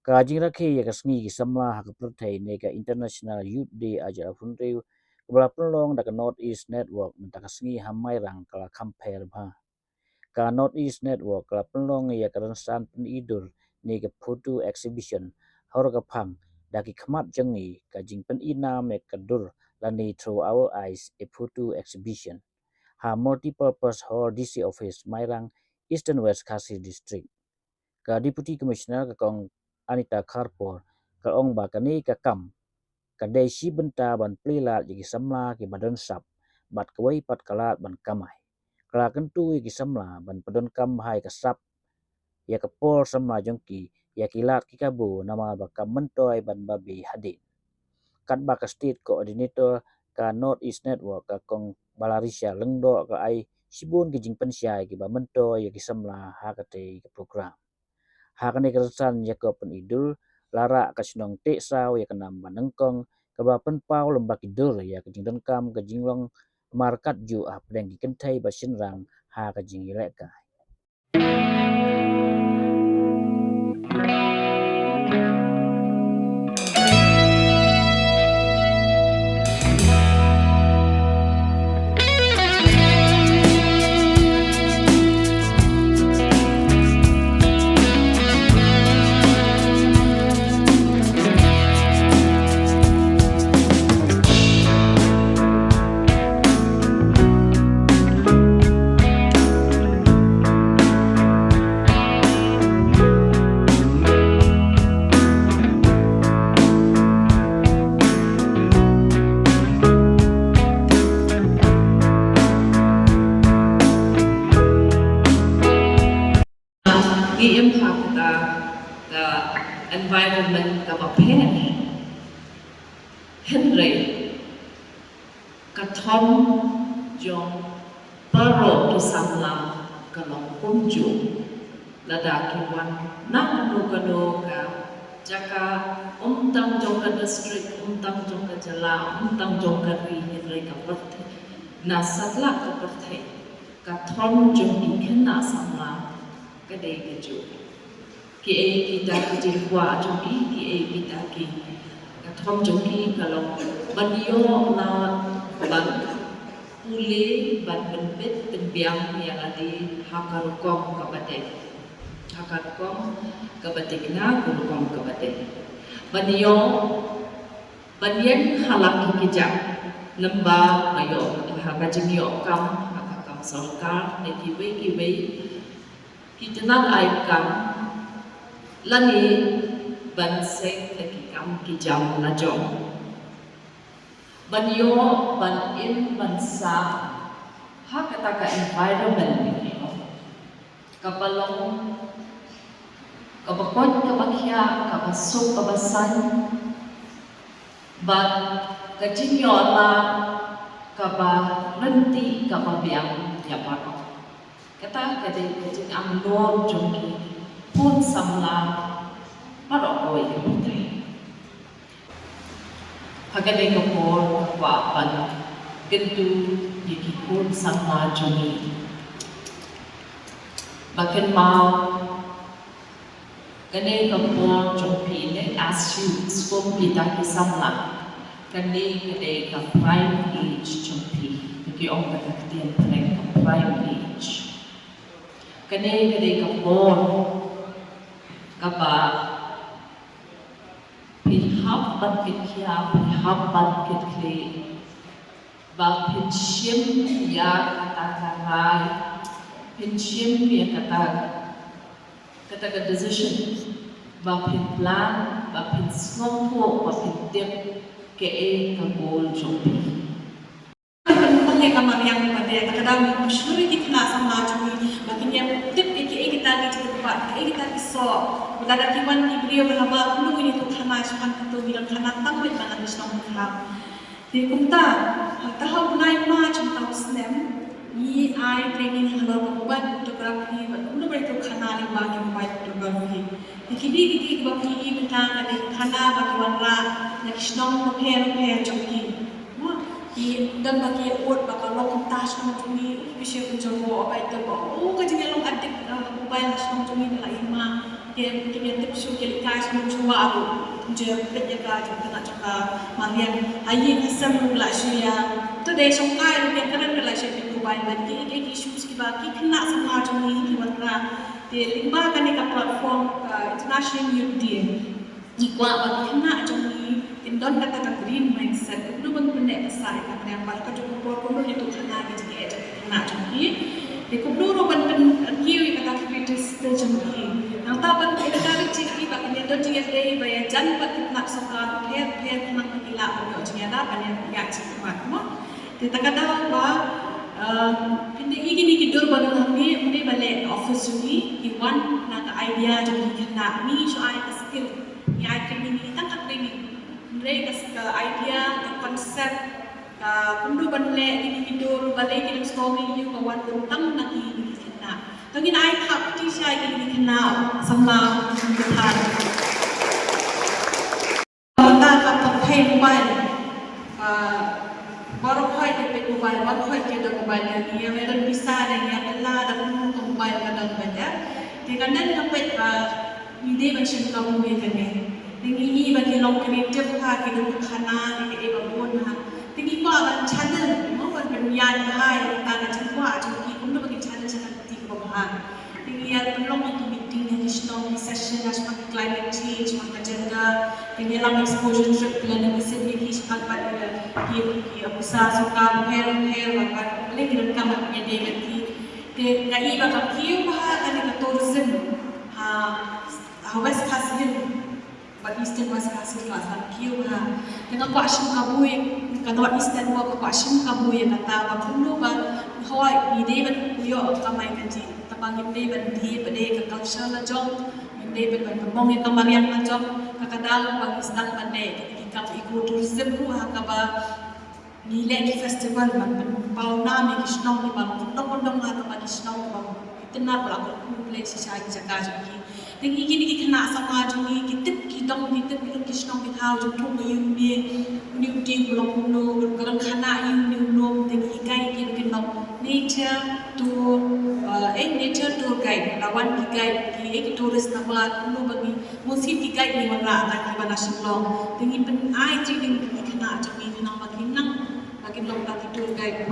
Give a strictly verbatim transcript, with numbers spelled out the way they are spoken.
Ka jingrakhe ïa ka sngi ki samla ha ka pyrthei ne ka International Youth Day ar hajar arphew hynriew, kaba la pynlong da ka North East Network mynta ka sngi ha Mairang, ka la kham pher bha. Ka North East Network ka la pynlong ïa ka rynsan pyni dur ne ka photo exhibition ha Rokaphang da Ki Khmat Jong Ngi, ka jingpyni nam ïa ka dur lane Through Our Eyes, a photo exhibition, ha Multipurpose Hall, D C Office, Mairang, Eastern West Khasi District. Ka Deputy Commissioner, ka Kong Anita Kharpor, ka ong ba kane ka kam ka dei shi bynta ban plie lad ïa ki samla kiba don sap, bad kawei pat ka lad ban kamai. Ka la kyntu ïa ki samla ban pyndonkam bha ïa ka sap, ïa ka por samla jong ki, ïa ki lad ki kabu, namar ba kam myntoi ban babe hadien. Katba ka State Coordinator ka North East Network, ka Kong Balarisha Lyngdoh, ka ai shibun ki jingpynshai kiba myntoi ïa ki samla ha katei ka program. Ha kane ka rynsan ïa ka pyni dur, la rah ka shnong Tehsaw ïa ka nam ba nyngkong, kaba pynpaw lem bad ki dur ïa ka jingdonkam ka jinglong markatjuh hapdeng ki kynthei bad shynrang ha ka jingïalehkai. Ngi im ha kata ka environment kaba pher. Hynrei ka thong jong baroh ki samla ka long kumjuh. Lada ki wan na kano kano ka jaka, ym tang jong ka district, ym tang jong ka jylla, ym tang jong ka ri, hynrei ka pyrthei, na satlak ka pyrthei, ka thong jong ki khynnah samla ka dei kajuh. Kiei kita ki jingkwah jong ki, kiei kita ki, ka thong jong ki ka long ban ïoh lad ban pule, ban pynbit pynbiang ïa lade ha ka rukom kaba dei, ha ka rukom kaba thikna, ka rukom kaba dei. Ban ïoh, ban ïeng ha la ki kjat, lyngba ba ïoh ha ka jingïoh kam ha ka kam sorkar ne kiwei kiwei ki tnat ai kam, lane ban seng da ki kam ki jam la jong. Ban ïoh ban im ban sah ha kata ka environment, kaba long kaba koit kaba khiah, kaba suk kaba saiñ, bad ka jingïoh lad kaba ryntih kaba biang ïa baroh. Kata ka dei ka jingangnud jong ki khun samla baroh kawei ka pyrthei. Ha kane ka por nga kwah ban kyntu ïa ki khun samla jong ngi ba kynmaw kane ka por jong phi ne, as youths, kum kita ki samla. Kane ka dei ka prime age jong phi. Ki ong ka ktien phareng ka prime age. Kane ka dei ka por kaba phi hap ban kynkhia, phi hap ban kynkhlieh, ba phin shim ïa kata ka rai, phin shim ïa kata, kata ka decision, ba phin plan, ba phin sngewthuh, ba phin tip kaei ka goal jong phi. Ka mut ka mariang ba dei, ta ka daw ngi shlur ïa ki khynnah samla jong ngi ba kin ïa tip ïa kiei kita ki jingkyrpad, kiei kita ki soh. Lada ki wan ki briew ba la mad kumno ngin ïathuh khana, shaphang kata ngi don khana tang beit ba na ki shnong ki khlaw. Te kumta, hangta ha u bnai March mynta u snem, ngi ai training halor ka mobile photography bad kumno ban ïathuh khana lyngba ki mobile photography. Te kine ki dei kiba phi i mynta ka dei khana ba ki wanrah na ki shnong bapher bapher jong ki. Mo, Ki don ba ki ïa ud ba ka long kumta shnong jong ngi, u phi shem jong u ba ïa ba u ka jingïalong adik, uh, mobile shnong jong ngi da la i ma. Ki, ki ïa tip shuh ki lehkai shnong jong u ruh. Jingïa peit ïa ka jingkynnoh jong ka mariang. Ha ïing ha sem ruh la shu ïa. To dei shong kai ruh ïa kren la shu ïa mobile ban ki, ki issues kiba ki khynnah samla jong ngi ki wanrah. Te lyngba kane ka platform ka International Youth Day. Ngi kwah ba ki khynnah jong ngi kin don kata ka green mindset, kumno ban pynneh pynsah ïa ka mariang, bad ka juh ka por kumno kin ïathuh khana ïa ki jingeh jong ki khynnah jong ki. Te kumno ruh ban pynkiew ïa kata ka creative skill jong ki. Nangta ban encourage ïa ki ba kin ïa don jingïadei ba ïajan bad ki khynnah sorkar pher pher khnang ba ki lah ban ïoh jingïada ban ïa ïa jingmut mo. Te ta ka daw ba, um, phin da ïohi kine ki dur ba don hangne, ym dei ba leh office jong ngi, ki wan na ka idea jong ki khynnah, ngi shu ai ka skill. Ngi ai training, ngi tang ka training. Hynrei ka, ka idea, ka concept, ka kumno ban leh kine ki dur, balei ki dang sngewthuh ïa ka wan tang na ki, ki khynnah. To ngin ai thap kti sha ïa kine ki khynnah samla ki khynnah. Mynta ka pyrthei mobile. Ah, baroh hoi ki peit mobile, baroh hoi ki don mobile, ngi ïa don pisa ne ngi ïa kylla da kumno ka mobile ka don ba ïa. Te ka don ka peit ba ngi dei ban shim kabu ïa kane. Te ngi ïohi ba ki long creative ha, ki don khana, ki dei ba bun ha. Te ngi kwah ban channel, mo ban pynïaid bha ïa kata ka jingkwah jong ki, kumno ba ki channel sha ka kti kaba bha. Te ngi ïa pynlong ïa ki meeting ha ki shnong, ki session ha shaphang climate change, shaphang ka gender. Te ngi ïa long exposure trip, ngi ïa long visit ïa ki shaphang pat ïa ki, ki officer sorkar pher pher, bad bad lei ngi donkam ban ïadei bad ki. Te nga i ba ka kiew bha kane ka tourism ha, ha West Khasi Hills. Bad Eastern West Khasi Hills ka kiew bha. Te nga kwah shim kabu ïa ka North East Network, nga kwah shim kabu ïa kata ba kumno ba hoi ngi dei ban ïoh kamai kajih. Tangba ngim dei ban die pat ïa ka culture la jong. Ngim dei ban ban pynmong ïa ka mariang la jong. Ka ka daw ba ngi sdang ban leh ki kam eco tourism ruh ha kaba ngi leh ki festival ban pynpaw nam ïa ki shnong kiba kyndong kyndong ha kaba ki shnong kiba itynnad ba la kyrkhu blei shisha ki jaka jong ki. Te ngi kine ki khynnah samla jong ngi ki tip ki dong ki tip ki dong ki shnong ki thaw jong thung ba ïa une une u dieng ba long kumno ka dang khana ïa une u lum. Te ngi hikai ki ba kin long nature tour, eh nature tour guide, la wan ki guide ki eh ki tourist na ba kumno ba ngi mostly ki guide ngi wanrah tang kiba na Shillong. Te ngi pyn ai training ki khynnah jong ngi khnang ba kin nang ba kin long tang ki tour guide.